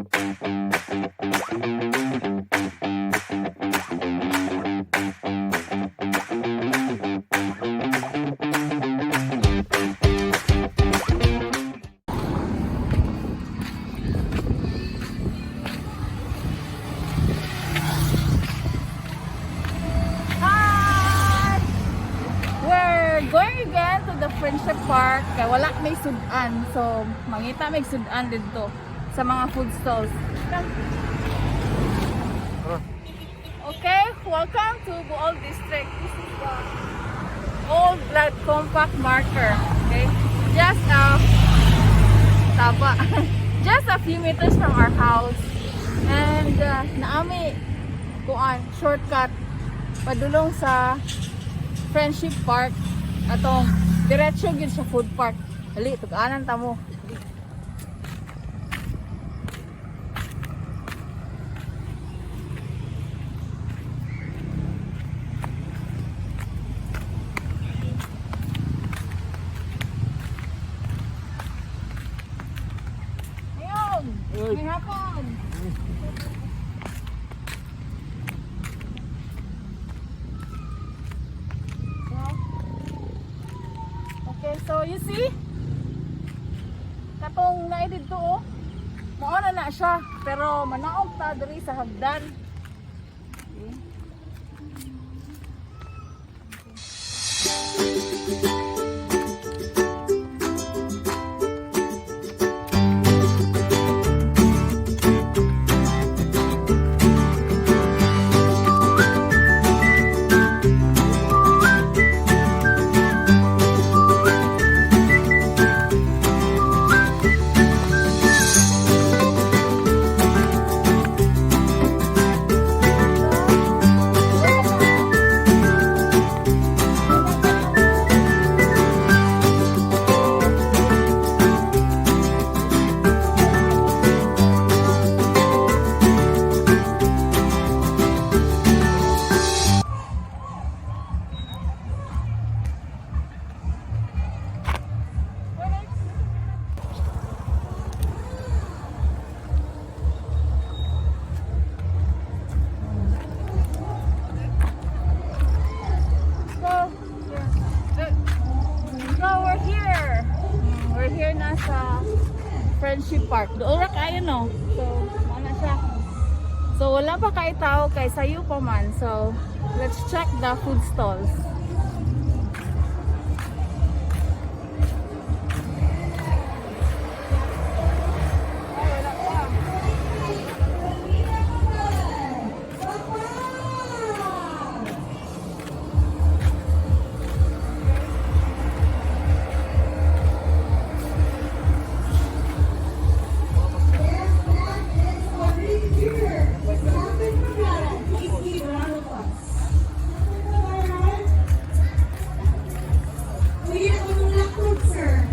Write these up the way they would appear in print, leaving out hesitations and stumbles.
Hi! We're going again to the Friendship Park. Kay wala may sudan. So, mangita may sudan dito sa mga food stalls. Okay, welcome to Bool District. This is the old blood compact marker. Okay, just a taba. Just a few meters from our house. And naa mi kuan shortcut padulong sa Friendship Park, atong diretso gyud sa food park. Dali, tug-anan ta mo. Ayun! May hapon! Okay, so you see? Katong naay didto oh. Mao na na siya, pero manaog ta diri sa hagdan. Okay. So, yeah. So we're here. We're here na sa Friendship Park. Doon ra kayo, no. So, mao na siya. So, wala pa kay tao kay sayo pa man. So, let's check the food stalls. Ay, wala pa. Pwede na itong laptop, sir.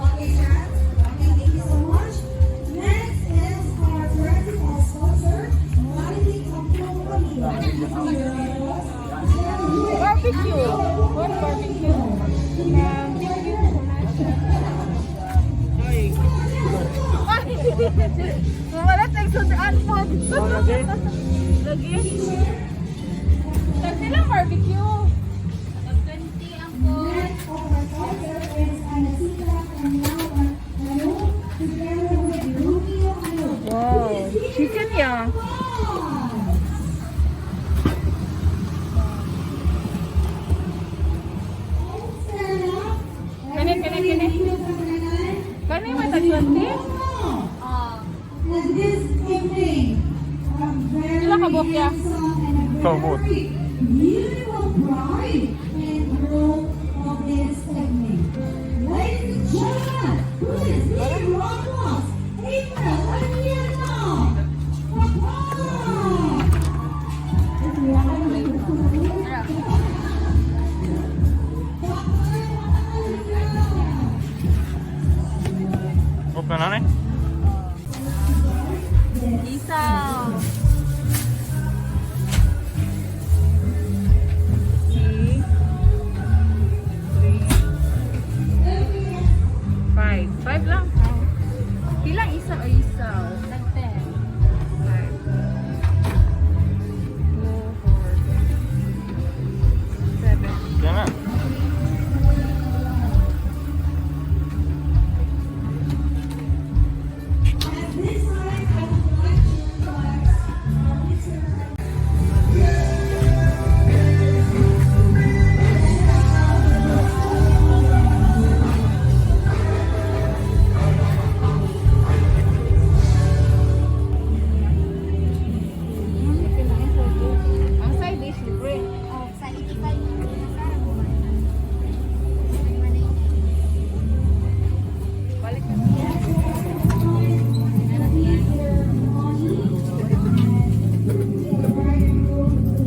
Okay, sir. Okay, thank you so much. Next is our principal sponsor, Quality Control Manila. Barbecue. What barbecue? Thank you so much. Ay! Wala tayong sundaan po. Lagi. Kasi lang barbecue. Next, our sponsor is Anasita Canyawan Ano, together with Rubio Ano. Wow. Chicken ya. Kani, kani, kani. Kani may tag 20? And this evening, a very Pila ka buok ya? handsome and a very beautiful bride and groom of this evening. Ladies and gentlemen, please give round applause, April Aniana. Papa! Huwag na nanay. Isaw. Three. Three. Five. Five lang. Pila. Isa o isaw? 10. 5. 2, 4, 7. Yan na. At this time, I would like to request Mr. Ang side dish, libre. Oh, sa 85. Balik na.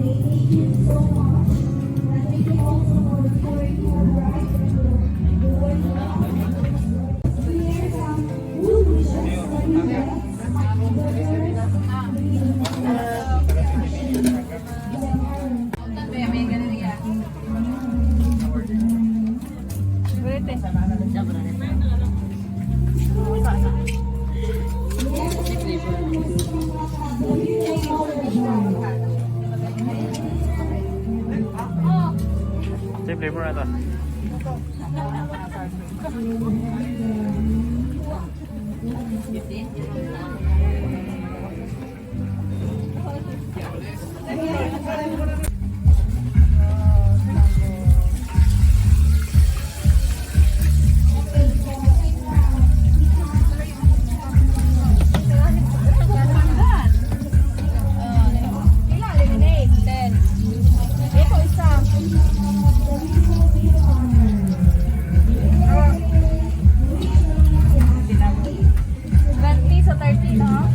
Thank you so much. And thank you also for the for bride and groom. Here some good wishes for you guys. Ulit eh. Same flavor na to. Pila, lemonade. 10. Ito isa. 20 sa 30, no?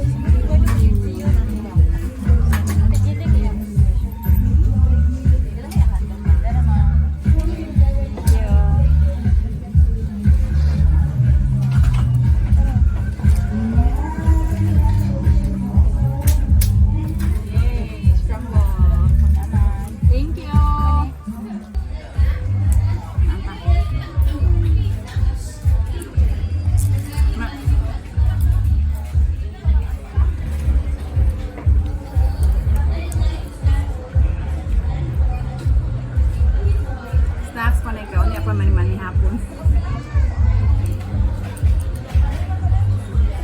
Thank you. Yay, scramble. Thank you. Snacks pa na ikaw, niya pa man man ni hapon.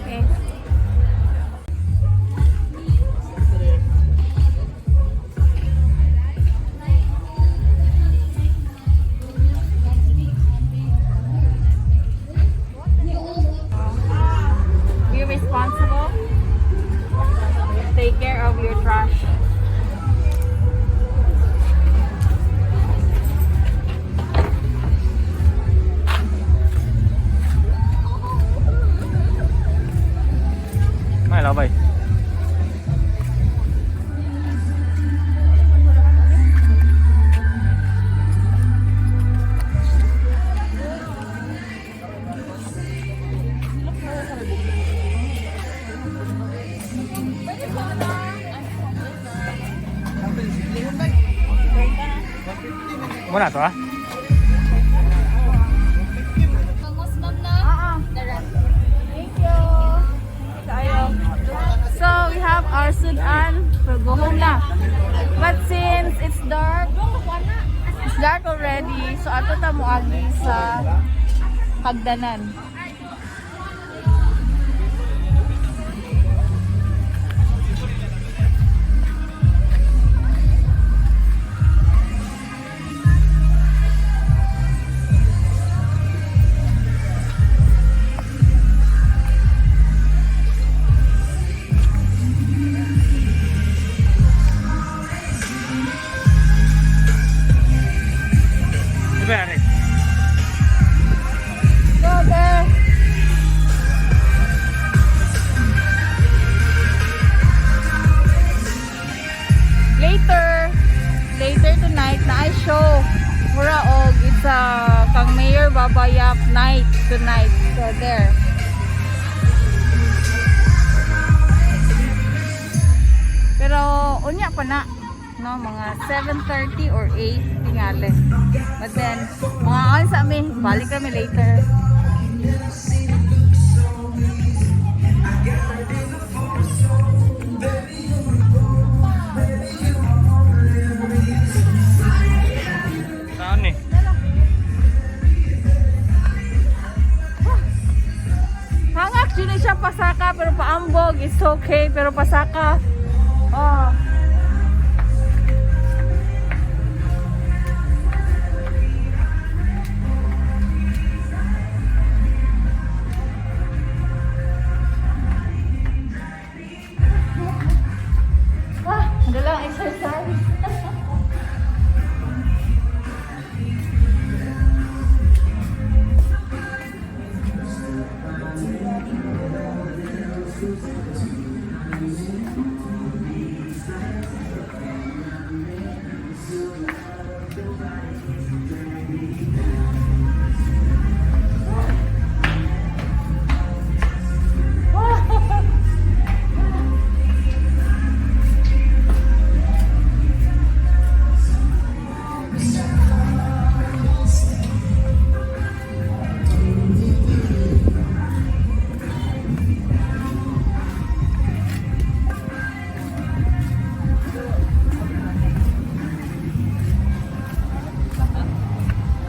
Okay. Be responsible. Take care of your trash. May labay. Muna to ah. Bangus, ma'am, na? Ah, Dara. Thank you. Tayo. So, we have our sudan. We'll go home na. But since it's dark already, so ato ta moagi sa Pagdanan. Di ba yan? Go there! Later, later tonight na I show mura og it's a kang Mayor Babayap night tonight. So there. pa na. No, mga 7:30 or 8 tingali. But then, mga on sa amin, balik kami later. Saan eh? Hangak yun siya pasaka pero paambog, it's okay pero pasaka. Oh. Ah, ang dalang exercise.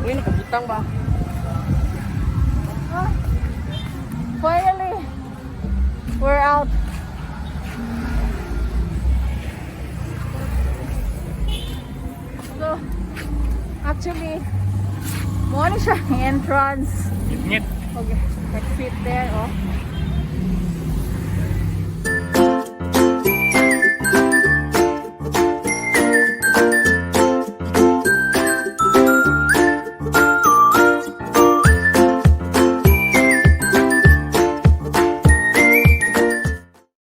Uy, nakabutang ba? Ah, finally, we're out. So, actually, mo na siya ang entrance. Ngit-ngit. Okay, exit there, oh.